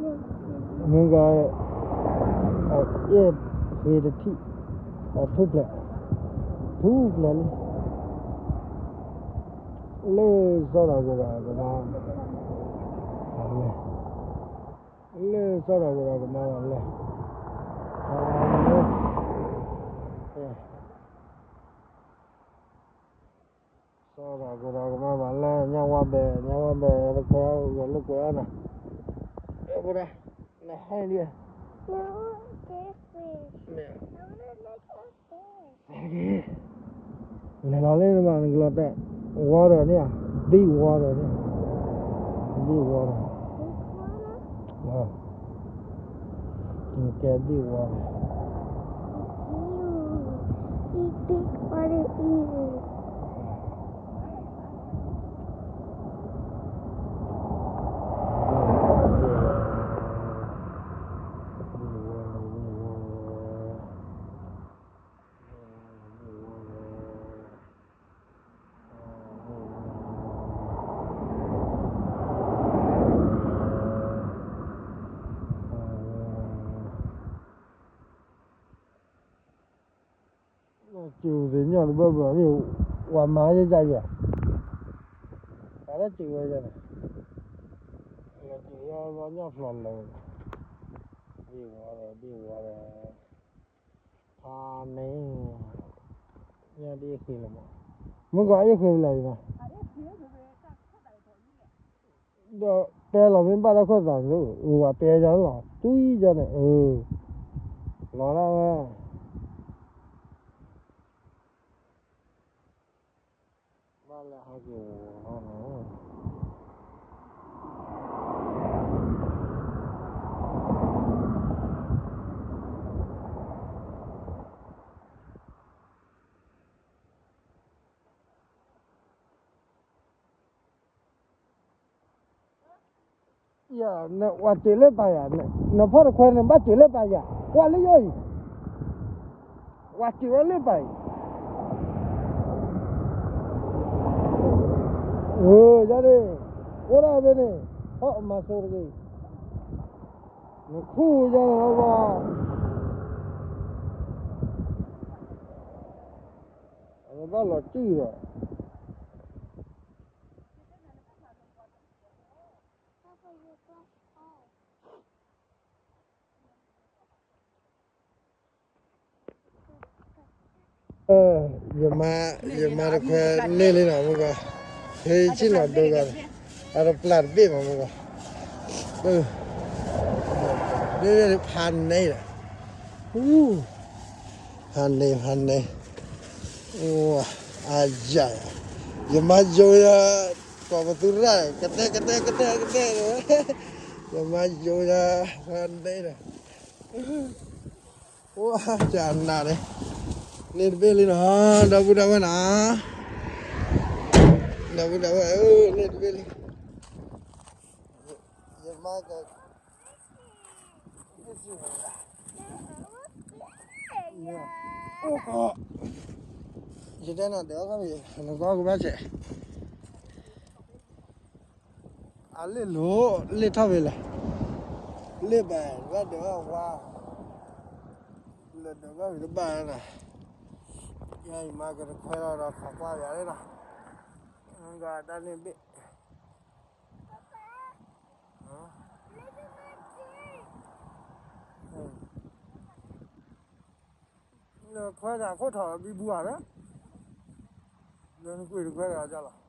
မ့ၢ်က အအဲၣ်ဃ့တထံၣ်, အထူၣ်ဖျဲး, ထူၣ်ဖျဲးလံ, လၢစီၤဒီးကဒီးကမါ, လၢစီၤဒီးကဒီးကမါဘၣ်လဲၣ်, စီၤဒီးကဒီးကမါဘၣ်လဲၣ်, ညၣ်ဝါဘဲ, ညၣ်ဝါဘဲ တခွဲးဂဲၤလိာ်ကွဲအီၤနီၤ, အဲၣ်ဖိဒၣ်, နဟဲဒံး, လဲၤလီၤလၢနဘၣ် နကလီၤတဲာ်, water န့ၣ်ဧါ, big water န့ၣ်, big water, နကဲ big water, big water. စူၤသ့ၣ်ညါတဘၢဘၢန့ၣ်, ဝၤမၤယဲယဲ, တၢ်လၢစူၤဝဲယဲန့ၣ်, လၢစူၤညါဖျိးလၢ, ဒ့ၣ်ဝါဒီး ဒ့ၣ်ဝါဒီး, ဖးန့ၣ်, ညါဒ့ၣ်ဃ့လၢမး, မုၢ်ကီးအ့ၣ်ဃ့လၢအံၤမး ဒီးတဲလီၤမ့ၢ်ဘၣ်တၢ်ခီၣ်သးန့ၣ်, အဝၤတဲယၤလီၤ တွံၢ်ယၤန့ၣ်, အၢ, လီၤဒၣ်ဝဲ, ဘၣ်လၢဟဲက့ၤဝီၤန့ၣ် ယၤ, ဝၤစံးလၢပၢ်ယၤ, နဖီၣ်တခွဲနဘၣ်စံးလၢပၢ်ယၤ, ကွၢ်လၢယအိၣ်အံၤ, ဝၤစံးဝဲလၢပၢ်အံၤ, အၢ, ယၤန့ၣ်, အိၣ်ဒၣ်ဖဲန့ၣ်, ဖီၣ်အမၤစိတဂ့ၤ, နခူၣ်ယၤန့ၣ်လီၤဘၣ်, အဝဲဘၣ်လီၤတံၢ်ဒီး ယမါ, ယမါတခွဲန့ၢ်လံနီၤ မုၢ်ကီး, ဟဲဆ့ၣ်နီၤဒိဂၤ, အတပျၢ်တဘ့ၣ်မး မုၢ်ကီး, ဖးန့ၢ်ဒီး, ဖးန့ၢ်, ဖးန့ၢ်, အယၤ, ယမါယိယၤ, ကိးပသူရၣ်, ကတဲကတဲကတဲကတဲ, ယမါယိယၤ, ဖးန့ၢ်ဒီး အိၣ်ကနၤန့ၣ်, န့ၢ်တဘ့ၣ်လံနီၤ, ဒီပုၢ်ဒီဝဲၢ်နီၤ, ဒီပုၢ်ဒီဝဲၢ်ဧၢ, န့ၢ်တဘ့ၣ်လံ, ယမါက, အိၣ်ကီး, ယတဲနၤဒီး, နကီၢ်ကဘၣ်စဲး အလ့ၣ်လိၤ, လ့ၣ်ထီၣ်ဝဲလဲၣ်, လ့ၣ်ဘၣ်, ဘၣ်ဒၢးဝါ, လၢဒၢးဘၣ်ဝံၤတဘၣ်နီၤ, ယမါကတခွဲလီၤဒီးခးကွၢ်ယၤလံနီၤ, ဂၤတၢ်န့ၣ်ဘ့ၣ်, နခွဲးတၢ်ခိၣ်ထီၣ်ဘံဘူဧါ, လၢနကွံာ်တခွဲးတဂၤလီၤ.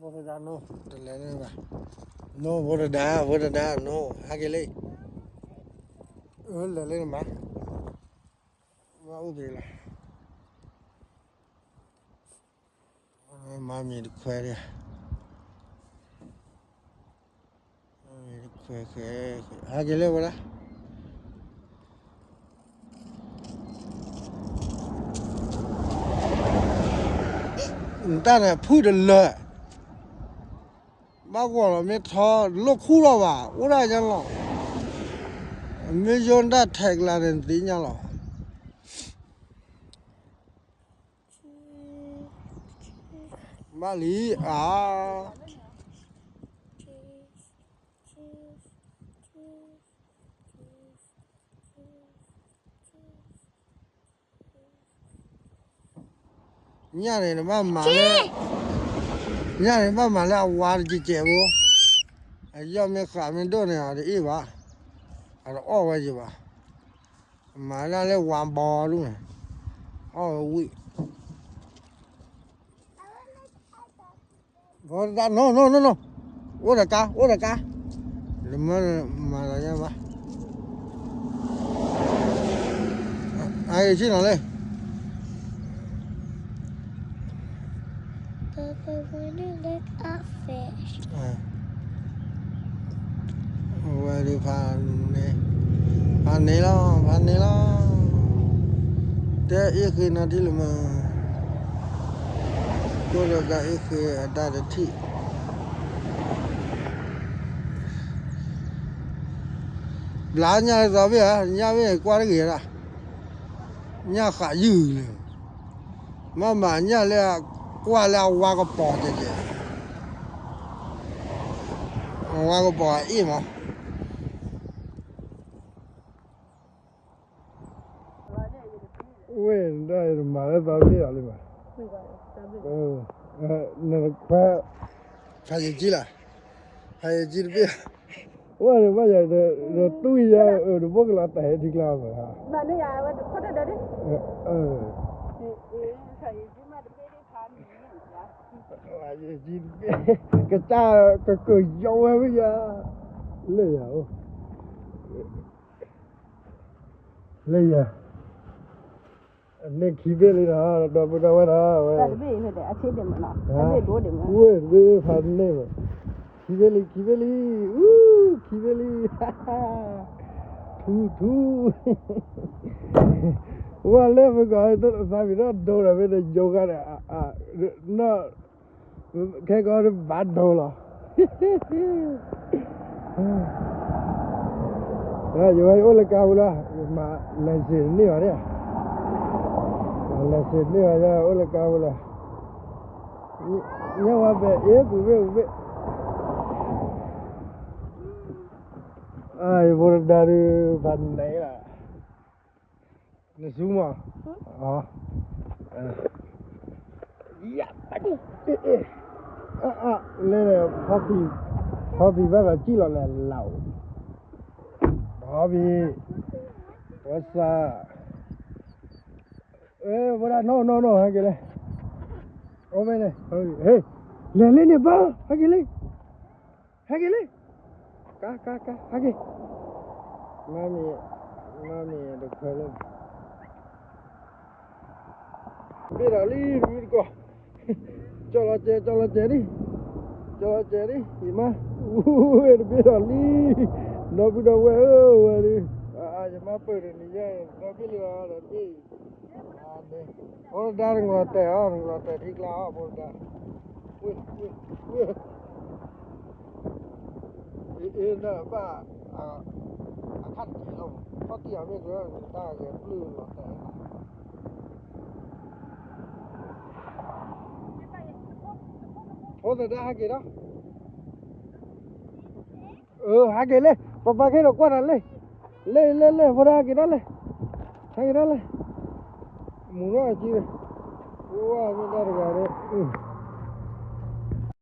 ဖိတဒါနိ, တလဲၤလၢဘၣ်, နိ, ဖိတဒါ, ဖိတဒါနိ, ဟဲက့ၤလံ, အၢ လဲၤလၢနမါ, မါအိၣ်က့ၤလီၤ, မါမံၤတခွဲးဒၣ် ခွဲး, ဟဲက့ၤလၢဝဲဒၣ်, နတၢ်န့ၣ်ဖုၣ်တလၢာ် ဘၣ်ဂီၤလီၤ မ့ၢ်ထီ လိၣ်ခူၣ်လီၤဘၣ် အိၣ်ဒၣ်ညါလီၤ. မ့ၢ်ယိၣ်ဒၣ်ထဲကလါန့ၣ်သ့ၣ်ညါလီၤ. ဘၣ်လံအါ ညၣ်န့ၣ် နဘၣ်မၤလၢ ညၣ်န့ၣ်ဘၣ်မၤလၢအဝါတကဲးကဲးဖိ, အယီၢ်မ့ၢ်ဃးမ့ၢ်ဒိၣ်န့ၣ် အတအ့ၣ်ဘၣ်, အတအီၣ်ဝဲယံၤဘၣ်, မၤဒၣ်လၢဝါဘီဒူၣ်န့ၣ်, အီၣ်ဝဲဝံၣ်, နီၢ်နီၢ်နီၢ်နီၢ်, အိၣ်တကါ အိၣ်တကါ, နမၤမၤလီၤညါဘၣ်. အဂ့ၢ်ဆ့ၣ်နီၤလၢ ဝဲဒၣ်ဖးန့ၣ်, ဖးန့ၣ်လီၤ ဖးန့ၣ်လီၤ, တဲအ့ၣ်ဃ့နီၤထံလၢမုၢ်, ကိၣ်လၢကါအ့ၣ်ဃ့အတၢ်တထံၣ် ဘျါညၣ်လၢသီဘ့ၣ်ဧါ, ညၣ်ဘ့ၣ်ကွၢ်တဂ့ၤဒၣ်, ညၣ်ဃးယုၢ်လၢ, မ့ၢ်မၤညၣ်လၢကွၢ်လၢအဝါကပီၤကဲကဲ, အဝါကပီၤအအ့ၣ်မး ဝဲဒၣ်မၤလၢသီဘ့ၣ်အီၤလံမး, နခွဲး, ဖးယံာ်ကံလီၤ, ဖးယံာ်ကံတဘ့ၣ်, ဝဲဒၣ်ဘၣ်ယၤ, ဒီးတူၢ်ယၤအၢ ဒီးဘိကလီၤတဲာ်ဟဲထံကျါမး, ကစၢ်ကကယီဝဲဝဲယၤ, လၢယၤအိၣ် လၢယၤ, န့ၣ်ခံဘ့ၣ်လံဒီး ဒီပုၢ်ဒီဝဲၢ်ဒီးဝဲ, ဝဲတဘ့ၣ်ဖးန့ၢ်မး, ခံဘ့ၣ်လံ ခံဘ့ၣ်လံ, အူ, ခံဘ့ၣ်လံ, ထူထူ, ဝဲလၢမုၢ်ကီး သးမံၤဒီးဒိဒီး မ့ၢ်တယိၤဂၤဒီး နီၢ် ခဲကီးဘၣ်ဒိလီၤ, ယဝဲယအိၣ်လၢကါပူၤလီၤ, ယမၤ license န့ၢ်ဘၣ်န့ၣ်, မၤ license န့ၢ်ဘၣ် ယအိၣ်လၢကါပူၤလီၤ, ညၣ်ဝါဘဲအ့ၣ်ပူၤဘ့ၣ်ပူၤဘ့ၣ်, ယဖိတဒါဒုး ဖးန့ၢ်လီၤ နစုမး, ယ, အ, လၢ ဖီဖံးဘၣ်ဂၤစံၣ်လီၤလဲၣ်လၢအိၣ်, ဖီဖံး, ဝဲစါ, ဝဲဒၣ် no no no ဟဲက့ၤလဲၣ်, အိၣ်မ့ၢ်န့ၣ်, ဟဲ, လဲၤလံန့ၣ်ဘၣ် ဟဲက့ၤလံ ဟဲက့ၤလံ, ကါ ကါ ကါ ဟဲက့ၤ, မၤမံၤ, မၤမံၤတခွဲးလၢ, ဘ့ၣ်ဒီးလံ တမုၢ်တကိး, ကၠီလီၤစဲး ကၠီလီၤစဲးလံ, ကၠီလီၤစဲးလံ ယမါ, ဝဲတဘ့ၣ်ဒီးလံ, ဒီပုၢ်ဒီဝဲၢ်ဧၢ ဝဲဒၣ်, ယမါပၢၢ်တနံၤညါ ဒီဘ့ၣ်လံဒီးတဘ့ၣ် ဖိဒါနကလီၤတဲာ်အီၤ နကလီၤတဲာ်ထံကျါအီၤ ဖိဒါ, ဝ့ၢ်, ဝ့ၢ်, အ့ၣ် နဘၣ်, အခါတက့ၢ်လီၤ, ခီၣ်တံၢ်အီၤမ့ၢ်ကလၢ တၢ်ဂဲၤပျုၢ်လီၤတဲာ်, ဖိသဒါဟဲက့ၤဒီး အဟဲက့ၤလံ, ပပၢ်ခဲဒီးကွၢ်တၢ်လံ, လံ လံ လံ ဖိဒါဟဲက့ၤဒၣ်လံ, ဟဲက့ၤဒၣ်လံ, မူၤထီၣ်အစု, ဝဲမ့ၢ်တၢ်တဂၤဒီး,